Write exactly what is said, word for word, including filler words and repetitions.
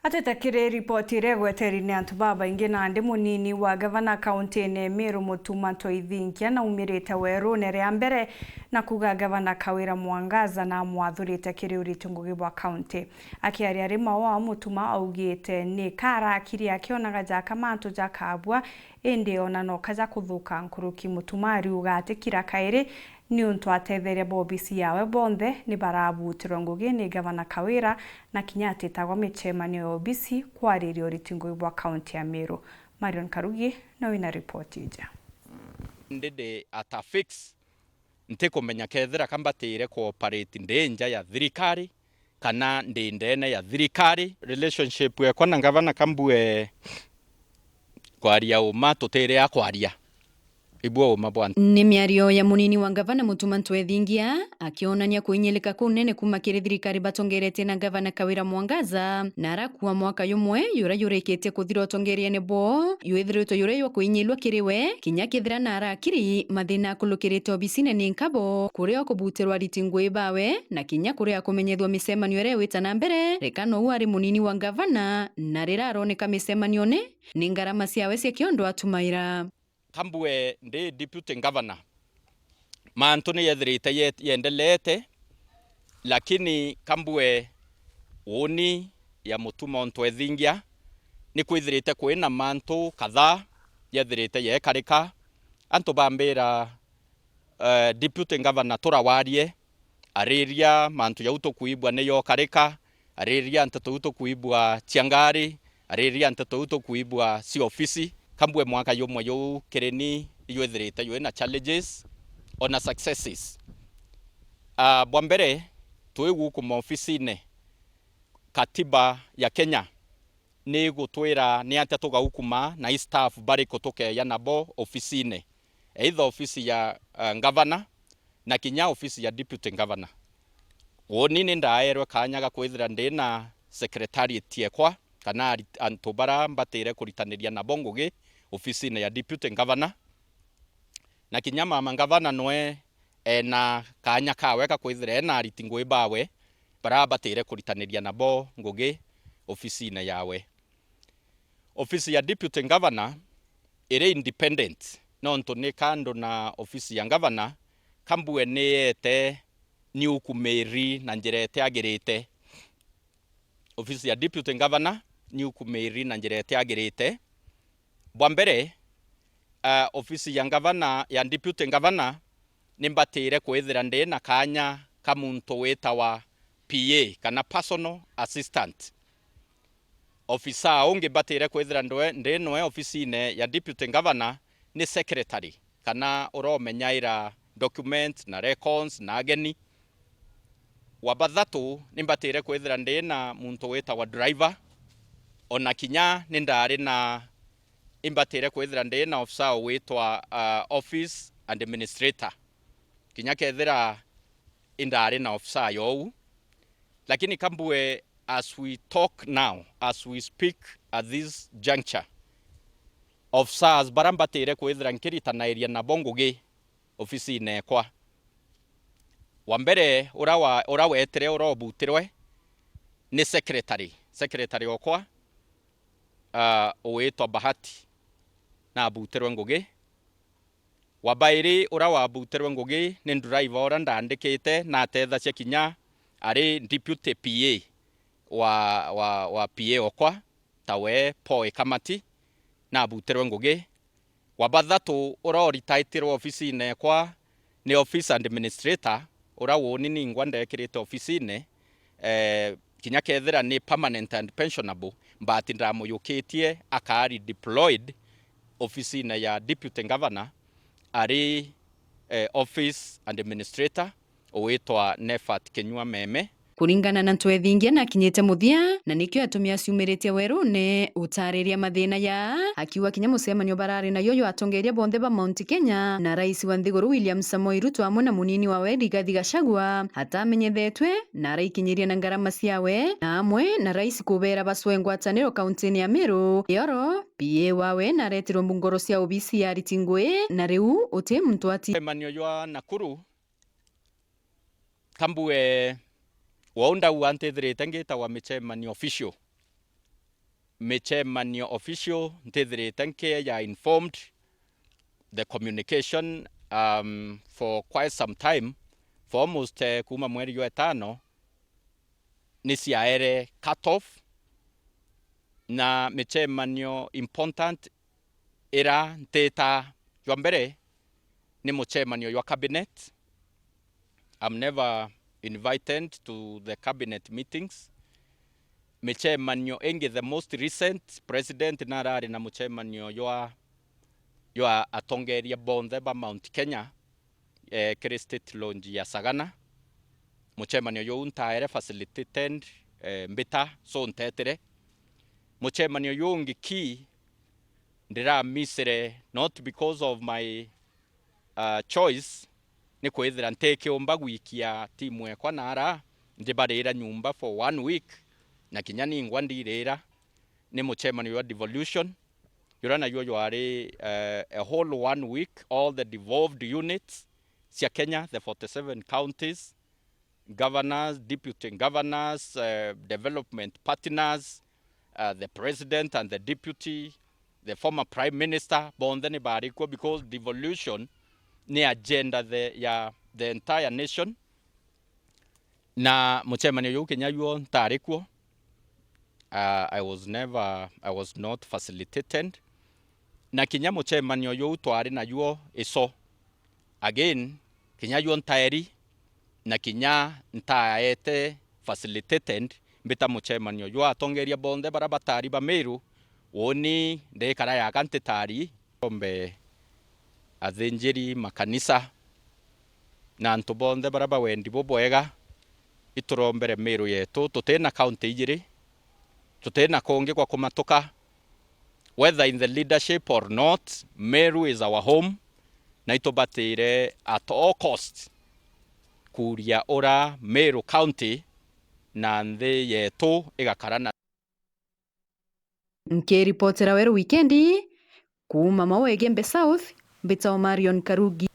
Atete kiri ripoti iria igweteri ni antu babaingi, nandi munini wa gavana kauntiine ya Meru, Mutuma Ntoithingia, naumirite werune ria mbere na kuuga gavana Kawira Mwangaza namwathurite kiri uriti ngugi bwa kaunti. Akiaria ari Maua, Mutuma augite ni karakiri akionaga jaka mantu jakabua, indi ona no kaja kuthuka nkuruki. Mutuma ariuga atikira kairi, niuntu atetheria ba obisi yawe bonthe ni barabutirwe ngugi ni gavana Kawira, na kinya atitagwa micemanio ya obisi kwariria uriti ngugi bwa kaunti ya Meru. Marion Karugi na wina ripoti ija. Ndidi at a fix, ntikumenya kethira ka mbatire ku operate ndi nja ya thirikari kana ndi ndene ya thirikari. Relationship yekwa na gavana, ka mbue kwaria uma, tutiri a kwaria. Ibua uma bwa ntu. Ni miario ya munini wa gavana Mutuma Ntoithingia, akionania kuinyilika kunene kuma kiri thirikari batongeretie na gavana Kawira Mwangaza, na arakua mwaka jumwe jura jurikitie kuthira utongeriene bwoo, jwithiritwe juri jwa kuinyilua kiri we, kinya kethira na arakiri mathina akulukirite obisine ni nkabo, kuria ukubutirwa ariti ngugi bawe, na kinya kuria akumenyethua micemanio iria igwita na mbere, reka nou ari munini wa gavana, na rira aroneka micemanione, ni ngarama ciawe cia kiondo atumaira. Ka mbue ndi deputy governor, mantu ni yethirite ye-, yendeleete, lakini ka mbue uuni ya Mutuma Ntoithingia, ni kwithirite kwina mantu kadhaa yethirite yekarika. Antu bambira, eh, deputy governor turawarie, ariria mantu jau tukwigua ni yokarika, ariria nteto iu tukwigua cia ngari, ariria nteto iu tukwigua cia ofisi. Ka mbue mwaka jumwe juu kiri ni ijwithirite jwina challenges ona successes. Ah, bwa mbere, twi guku maofisine, katiba ya Kenya ni igutwira ni atia tugaukuma na i staff bariku tukeeja nabo ofisine, either ofisi ya, eh, gavana na kinya ofisi ya deputy governor. Uuni ni ndaerwe kaanya ga kwithira ndi na secretariat yekwa, kana ari-, antu bara mbatire kuritaniria nabo ngugi ofisine ya deputy governor. Na kinya mama gavana nwe ena kaanya kawe ka kwithira ena ariti ngugi bawe bara abatire kuritaniria nabo ngugi ofisine yawe. Ofisi ya deputy governor iri independent, nontu ni kando na ofisi ya gavana, ka mbue ni yete ni ukumiri na njira itiagirite. Ofisi ya deputy governor ni ukumiri na njira itiagirite. Bwa mbere, ah, ofisi ya gavana, ya deputy governor, ni mbatire kwithira ndi na kaanya ka muntu witawa P A, kana personal assistant. Ofisa ungi mbatire kwithira ndwe-, ndi nwe ofisine ya deputy governor ni secretary, kana uromenyaira document na records na ageni. Wa bathatu, ni mbatire kwithira ndi na muntu witagwa driver, ona kinya ni ndari na, imbatire kwithira ndi na ofisa witwa, ah, office administrator, kinya kethira indari na ofisa you. Lakini ka mbue, as we talk now, as we speak at this juncture, officers bara mbatire kwithira nkiritanairia nabo ngugi ofisine ekwa, wa mbere ura wa-, ura wetire, ura ubutirwe ni secretary, secretary okwa, ah, ugwitwa Bahati, nabutirwe ngugi. Wa bairi ura wabutirwe ngugi ni driver ura ndandikite, natethacia kinya ari deputy P A wa, wa, wa P A okwa, tawe Paul Kamati, nabutirwe ngugi. Wa bathatu ura uritaitirwe ofisine ekwa ni office administrator, ura uuni ningwa ndekirite ofisine, eh, kinya kethira ni permanent and pensionable, but ndamuyukitie akaari deployed ofisine ya deputy governor, ari, eh, office administrator, ugwitwa Nefat Kinyua Meme. Kuringana na Ntwethingia, nakinyite muthia, na nikio atumi aciumiritie werune utariria mathina ya, akiuga kinya mucemanio barari nayo jwa atongeria bonthe ba Mount Kenya na rais wa nthiguru William Samoei Ruto amwe na munini wawe Rigathi Gachagua atamenyethetwe, na araikinyiria na ngarama ciawe, na amwe na rais kubera bacwe ngwataniro kauntini ya Meru. Ioro, P A wawe naretirwe mbungoro cia obisi ya ariti ngui, na riu uti muntu ati. Mucemanio jwa Nakuru, ka mbue, wou ndauga ntithirite ngitagwa micemanio official. micemanio official ntithirite nkieja informed the communication, um, for quite some time, for almost, eh, kuuma mweri jwa itano, ni ciaere cut off, na micemanio important ira ntita jwa mbere ni mucemanio jwa cabinet. I'm never invited to the cabinet meetings. Micemanio ingi, the most recent, president narari na mucemanio jwa, jwa atongeria bonthe ba Mount Kenya, eh, kiri state lounge ya Sagana. Mucemanio juu ntaere facilitated, eh, mbita, so ntetire. Mucemanio juu ungi ki ndiramisire, not because of my, uh, choice, ni kwithira ntikiumba gwikia timu ekwa nara, ndibarira nyumba for one week, na kinya ningwa ndirira. Ni mucemanio jwa devolution, juria najuo jwari, eh, a whole one week, all the devolved units cia Kenya, the forty-seven counties, governors, deputy governors, eh, development partners, uh, the president and the deputy, the former prime minister, bonthe ni bari kuo, because devolution ni agenda the, ya the entire nation. Na mucemanio juu kinya juo ntari kuo, uh, I was never, I was not facilitated. Na kinya mucemanio juu twari najuo ico, again, kinya juo ntaeri, na kinya ntaete facilitated mbita mucemanio jwa atongeria bonthe baria batari ba Meru. Uuni ndikara yaka ntitari. Ombe athinjiri, makanisa, na antu bonthe baria ba wendi bubwega, iturombere Meru yetu. Tutina county ijiri, tutina kungi kwa kumatuka. Whether in the leadership or not, Meru is our home, na itubatire at all cost kuria ura Meru County na nthi yetu igakara na. Nkiripotera Weru Wikendi, kuuma Maua Igembe South, mbitagwa Marion Karugi.